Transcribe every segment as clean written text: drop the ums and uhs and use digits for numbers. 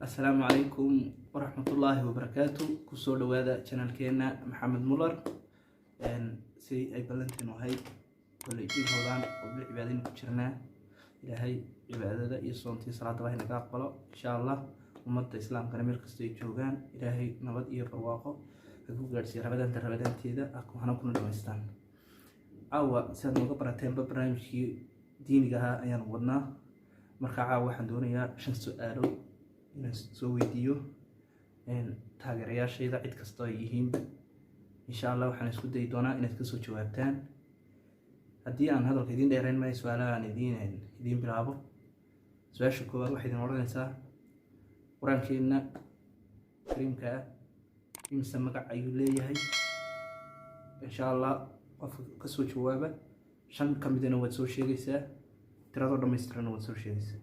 Asalaamu calaykum waraxmatullaahi wabarakaatu. Kusoo dhawaada channelkeena Maxamed Muller. Si ay ballanteenu ahayd, koley bil Ramadaan oo bil cibaadaynu ku jirnaa. Ilaahay cibaadada iyo soontii salaadaba inaga aqbalo, insha Allah. Ummadda islaamkana meel kasta ay joogaan, Ilaahay nabad iyo barwaaqo ha ku gaadhsiiya Ramadaanta Ramadaanteeda, hana kuna dhamaystaan. Caawa, sidaad nooga barateenba, barnaamijkii diiniga ahaa ayaanu wadnaa. Marka caawa waxaan doonayaa shan su-aalood inaan soo weydiiyo taageerayaashayda, cid kastoo ay yihiinba. Insha Allah waxaan isku dayi doonaa inaad kasoo jawaabtaan. Haddii aan hadalka idiin dheereyn maayo, su-aalaha aan idiin bilaabo. Su-aasha koowaad waxay idin odhanaysaa: Qur-aankeenna kariimka ah imse magac ayuu leeyahay? Insha Allah qofka kasoo jawaaba, shan ka midana waad soo sheegaysaa, tiradoo dhammaystirana waad soo sheegaysaa.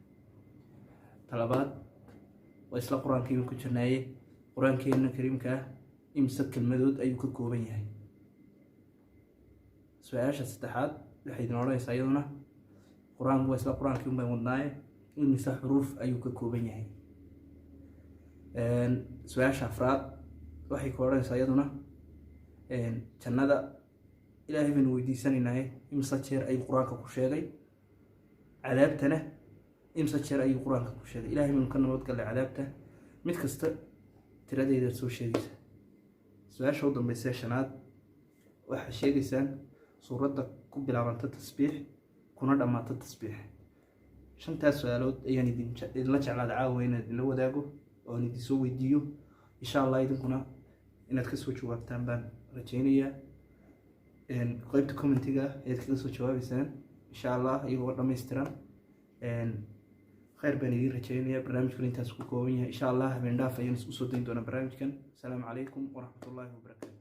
Talabaad waa isla qur-aankiiban ku jirnaaye: Qur-aankeenna kariimka ah imse kelmadood ayuu ka kooban yahay? Su-aasha saddexaad waxay idin odhanaysaa iyaduna, qur-aanku waa isla qur-aankii un baan wadnaaye, imise xuruuf ayuu ka kooban yahay? Su-aasha afraad waxay ku odhanaysaa iyaduna, jannada Ilaahay baynu weydiisanaynaye, imse jeer ayuu qur-aanka ku sheegay? Cadaabtana imse jeer ayuu qur-aanka ku sheegay? Ilaahay baynu ka nabadgallay cadaabta. Mid kasta tiradeedaad soo sheegaysa. Su-aasha u dambaysa, shanaad, waxaa sheegaysaan suuradda ku bilaabanta tasbiix kuna dhammaata tasbiix. Shantaas su-aalood ayaan idinla jeclaada caawa inaan idinla wadaago oo aan idin soo weydiiyo. Insha Allah idinkuna inaad kasoo jawaabtaan baan rajeynayaa. Qeybta commentiga ayaad kaga soo jawaabeysaan, insha Allah, iyagoo dhammaystiran. Khayr baan idiin rajeynaya. Barnaamijkan intaas ku kooban yahay. Insha Allah habeen dhaaf ayaan isku soo dayn doonaa barnaamijkan. Asalaamu calaykum waraxmatullaahi wabarakaatu.